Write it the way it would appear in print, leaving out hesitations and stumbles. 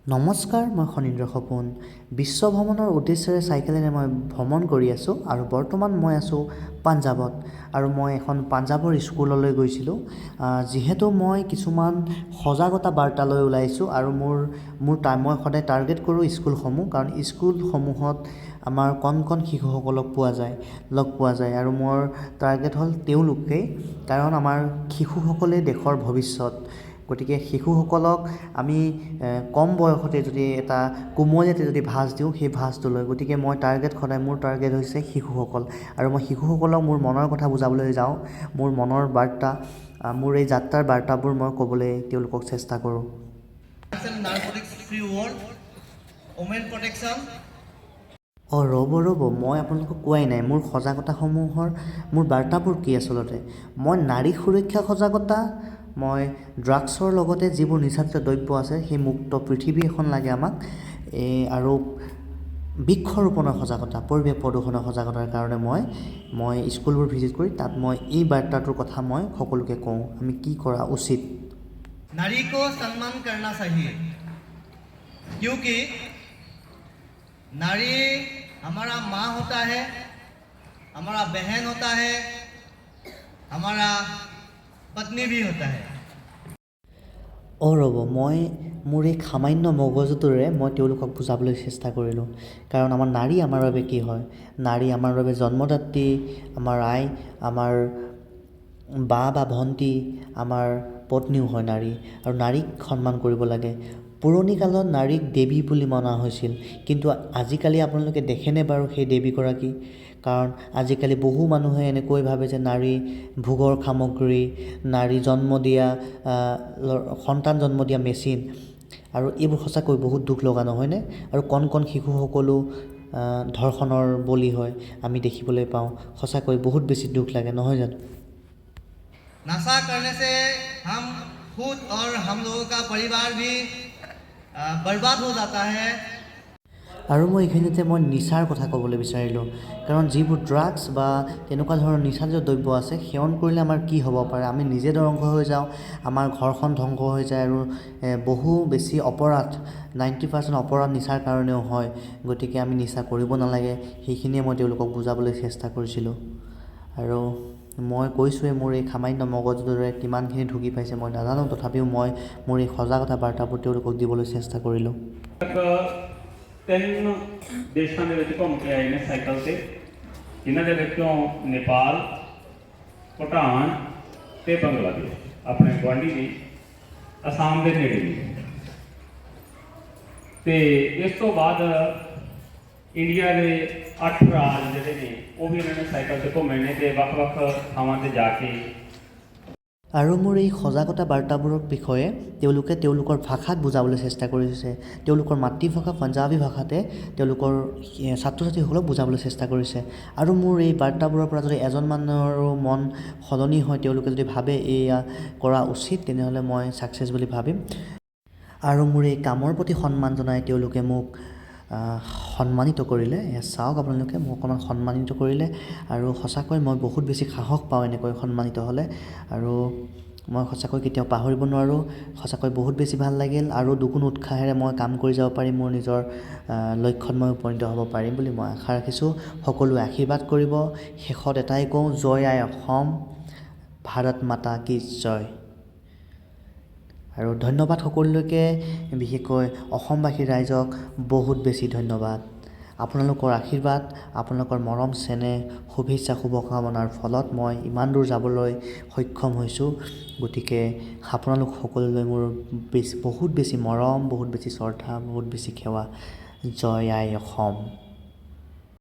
নমস্কাৰ, মই খনীন্দ্ৰ সপোন। বিশ্ব ভ্ৰমণৰ উদ্দেশ্যেৰে চাইকেলেৰে মই ভ্ৰমণ কৰি আছোঁ আৰু বৰ্তমান মই আছোঁ পাঞ্জাৱত আৰু মই এখন পাঞ্জাৱৰ স্কুললৈ গৈছিলোঁ। যিহেতু মই কিছুমান সজাগতা বাৰ্তা লৈ ওলাইছোঁ আৰু মোৰ মোৰ মই সদায় টাৰ্গেট কৰোঁ স্কুলসমূহ, কাৰণ স্কুলসমূহত আমাৰ কণ কণ শিশুসকলক পোৱা যায়, লগ পোৱা যায় আৰু মোৰ টাৰ্গেট হ'ল তেওঁলোকেই, কাৰণ আমাৰ শিশুসকলেই দেশৰ ভৱিষ্যত। গতিকে শিশুসকলক আমি কম বয়সতে যদি এটা কুমলীয়াতে যদি ভাঁজ দিওঁ, সেই ভাঁজটো লয়। গতিকে মই টাৰ্গেট সদায় মোৰ টাৰ্গেট হৈছে শিশুসকল আৰু মই শিশুসকলক মোৰ মনৰ কথা বুজাবলৈ যাওঁ। মোৰ মনৰ বাৰ্তা, মোৰ এই যাত্ৰাৰ বাৰ্তাবোৰ মই ক'বলৈ তেওঁলোকক চেষ্টা কৰোঁ। Narcotics free world, women protection. অঁ, ৰ'ব ৰ'ব, মই আপোনালোকক কোৱাই নাই মোৰ সজাগতাসমূহৰ, মোৰ বাৰ্তাবোৰ কি। আচলতে মই নাৰী সুৰক্ষা সজাগতা, মই ড্ৰাগছৰ লগতে যিবোৰ নিচাজাতীয় দ্ৰব্য আছে, সেই মুক্ত পৃথিৱী এখন লাগে আমাক এই আৰু বৃক্ষৰোপণৰ সজাগতা, পৰিৱেশ প্ৰদূষণৰ সজাগতাৰ কাৰণে মই মই স্কুলবোৰ ভিজিট কৰি তাত মই এই বাৰ্তাটোৰ কথা মই সকলোকে কওঁ, আমি কি কৰা উচিত। नारी को सम्मान करना चाहिए, क्योंकि नारी हमारा माँ होता है, हमारा बहन होता है, हमारा पत्नी भी होता है। অঁ, ৰ'ব, মই মোৰ এই সামান্য মগজুটোৰে মই তেওঁলোকক বুজাবলৈ চেষ্টা কৰিলোঁ, কাৰণ আমাৰ নাৰী আমাৰ বাবে কি হয়। নাৰী আমাৰ বাবে জন্মদাত্ৰী, আমাৰ আই, আমাৰ বা বা ভণ্টি, আমাৰ পত্নীও হয় নাৰী আৰু নাৰীক সন্মান কৰিব লাগে। পুৰণি কালত নাৰীক দেৱী বুলি মনা হৈছিল, কিন্তু আজিকালি আপোনালোকে দেখেনে বাৰু সেই দেৱীগৰাকী? কাৰণ আজিকালি বহু মানুহে এনেকৈ ভাবে যে নাৰী ভোগৰ সামগ্ৰী, নাৰী জন্ম দিয়া, সন্তান জন্ম দিয়া মেচিন আৰু এইবোৰ সঁচাকৈ বহুত দুখ লগা, নহয়নে? আৰু কণ কণ শিশুসকলো ধৰ্ষণৰ বলি হয়, আমি দেখিবলৈ পাওঁ। সঁচাকৈ বহুত বেছি দুখ লাগে, নহয় জানো? नशा करने से हम खुद और हम लोगों का परिवार भी बर्बाद हो जाता है। আৰু মই এইখিনিতে মই নিচাৰ কথা ক'বলৈ বিচাৰিলোঁ, কাৰণ যিবোৰ ড্ৰাগছ বা তেনেকুৱা ধৰণৰ নিচাজাতীয় দ্ৰব্য আছে, সেৱন কৰিলে আমাৰ কি হ'ব পাৰে। আমি নিজে ধ্বংস হৈ যাওঁ, আমাৰ ঘৰখন ধ্বংস হৈ যায় আৰু বহু বেছি অপৰাধ, 90% অপৰাধ নিচাৰ কাৰণেও হয়। গতিকে আমি নিচা কৰিব নালাগে। সেইখিনিয়ে মই তেওঁলোকক বুজাবলৈ চেষ্টা কৰিছিলোঁ আৰু মই কৈছোঁৱেই, মোৰ এই সামান্য মগজুটোৰে কিমানখিনি ঢুকি পাইছে মই নাজানো, তথাপিও মই মোৰ এই সজাগতা বাৰ্তাবোৰ তেওঁলোকক দিবলৈ চেষ্টা কৰিলোঁ। ਤੱਕ ਤਿੰਨ ਦੇਸ਼ਾਂ ਦੇ ਵਿੱਚ ਘੁੰਮ ਕੇ ਆਏ ਨੇ ਸਾਈਕਲ ਤੇ, ਜਿਨ੍ਹਾਂ ਦੇ ਵਿੱਚੋਂ ਨੇਪਾਲ, ਭੂਟਾਨ ਤੇ ਬੰਗਲਾਦੇਸ਼ ਆਪਣੇ ਗੁਆਂਢੀ ਨੇ, ਅਸਾਮ ਦੇ ਨੇੜੇ ਨੇ। ਤੇ ਇਸ ਤੋਂ ਬਾਅਦ ਇੰਡੀਆ ਦੇ 8 ਰਾਜ ਜਿਹੜੇ ਨੇ, ਉਹ ਵੀ ਇਹਨਾਂ ਨੇ ਸਾਈਕਲ ਤੇ ਘੁੰਮੇ ਨੇ ਤੇ ਵੱਖ-ਵੱਖ ਥਾਵਾਂ ਤੇ ਜਾ ਕੇ আৰু মোৰ এই সজাগতা বাৰ্তাবোৰৰ বিষয়ে তেওঁলোকে তেওঁলোকৰ ভাষাত বুজাবলৈ চেষ্টা কৰিছে। তেওঁলোকৰ মাতৃভাষা পাঞ্জাৱী ভাষাতে তেওঁলোকৰ ছাত্ৰ ছাত্ৰীসকলক বুজাবলৈ চেষ্টা কৰিছে। আৰু মোৰ এই বাৰ্তাবোৰৰ পৰা যদি এজন মানুহৰো মন সলনি হয়, তেওঁলোকে যদি ভাবে এয়া কৰা উচিত, তেনেহ'লে মই ছাকচেছ বুলি ভাবিম। আৰু মোৰ এই কামৰ প্ৰতি সন্মান জনাই তেওঁলোকে মোক সন্মানিত কৰিলে। এয়া চাওক আপোনালোকে, মোক অকণমান সন্মানিত কৰিলে আৰু সঁচাকৈ মই বহুত বেছি সাহস পাওঁ এনেকৈ সন্মানিত হ'লে আৰু মই সঁচাকৈ কেতিয়াও পাহৰিব নোৱাৰোঁ। সঁচাকৈ বহুত বেছি ভাল লাগিল আৰু দুগুণ উৎসাহেৰে মই কাম কৰি যাব পাৰিম। মোৰ নিজৰ লক্ষ্যত মই উপনীত হ'ব পাৰিম বুলি মই আশা ৰাখিছোঁ। সকলোৱে আশীৰ্বাদ কৰিব। শেষত এটাই কওঁ, জয় আই অসম, ভাৰত माता की জয়। আৰু ধন্যবাদ সকলোলৈকে, বিশেষকৈ অসমবাসী ৰাইজক বহুত বেছি ধন্যবাদ। আপোনালোকৰ আশীৰ্বাদ, আপোনালোকৰ মৰম চেনেহ, শুভেচ্ছা, শুভকামনাৰ ফলত মই ইমান দূৰ যাবলৈ সক্ষম হৈছোঁ। গতিকে আপোনালোক সকলোলৈ মোৰ বেছি, বহুত বেছি মৰম, বহুত বেছি শ্ৰদ্ধা, বহুত বেছি সেৱা। জয় আই অসম।